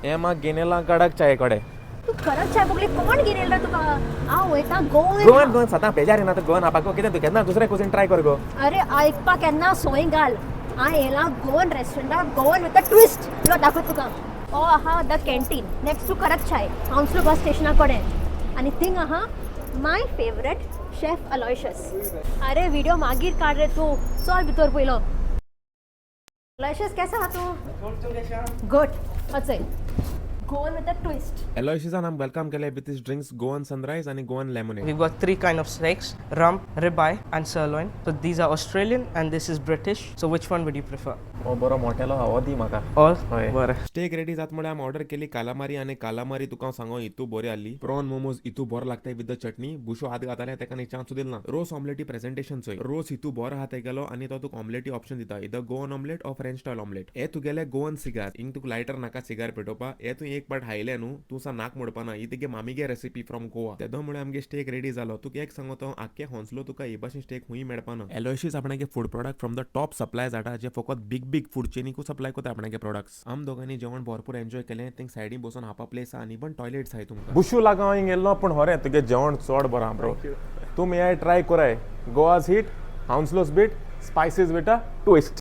हे म्हाका घेनेला कडक चाये कडेन. तूं कडक चाय बगले कोण घेनेल रे तुका? हांव वयता गोवन. गोवन, गोवन सदां बेजार येना गोवन हापाक. कितें तूं केन्ना दुसरें कुजीन ट्राय कर गो. अरे, आयकपाक केन्ना सोय घाल. हांव येयला गोवन रेस्टॉरंटाक, Goan with a twist. Yo, दाखयता तुका. हो आहा the canteen, next to कडक चाय, हाउन्सलो बस स्टेशना कडेन. आनी थिंग आहा my favourite chef Aloysius. अरे, व्हिडिओ मागीर काड रे तूं, चल भितर पयलो. अलोयशियस, केसो आहा तूं? गुड. अचय गोवन विथ अ ट्विस्ट. एलोयशिसान आम welcome केले with his drinks, Goan sunrise आनी Goan lemonade. We've got three kind of steaks: rump, ribeye, and sirloin. So these are Australian and this is British. So which one would you prefer? हो बरो Martello हो, दी म्हाका. All? हय. बरें. Stake ready जात म्हळ्यार आमी ऑर्डर केली कालामारी. आनी कालामारी तुका हांव सांगो, इतू बरी आहली. प्रॉन मोमोज इतू बरो लागता विथ the चटणी. बुशो हात घाताले तेका चान्स दिल ना. रोस ऑमलेटी प्रेझेंटेशन चोय. रोस इतू बरो आहा तेगेलो आनी तो तुका ऑमलेटी ऑप्शन दिता, either Goan omelette or French style omelette. हे तुगेले गोवन सिगार. हिंग तुका लायटर नाका सिगार पेटोवपा. हे तूं एक पाट हायले न्हू, तूं सा नाक मोडपाना. ही तुगे मामीगे रेसिपी फ्रॉम गोवा. तेदो म्हळ्यार आमगे स्टेक रेडी जालो. तुका एक सांगो तो, आख्खे होन्सलो तुका हे भाशेन स्टेक खूंय मेळपाना. एलोयशीस आपणागे food product from the top supplies हाडटा, जे फकत बिग बिग फूड चेनीकू सप्लाय करता आपणागे प्रोडक्ट्स. आम दोगांनी जेवण भरपूर एन्जॉय केलें. थिंग सायडीन बसून हापा प्लेस आहा आनी इवन टॉयलेट्स आहाय तुमकां. बुशू लागा हांव गेल्लो, पूण हरें तुगे जेवण चड बरें ब्रो. तुमी हे ट्राय कराय. Goa's hit, Hounslough's beat, spices with a twist.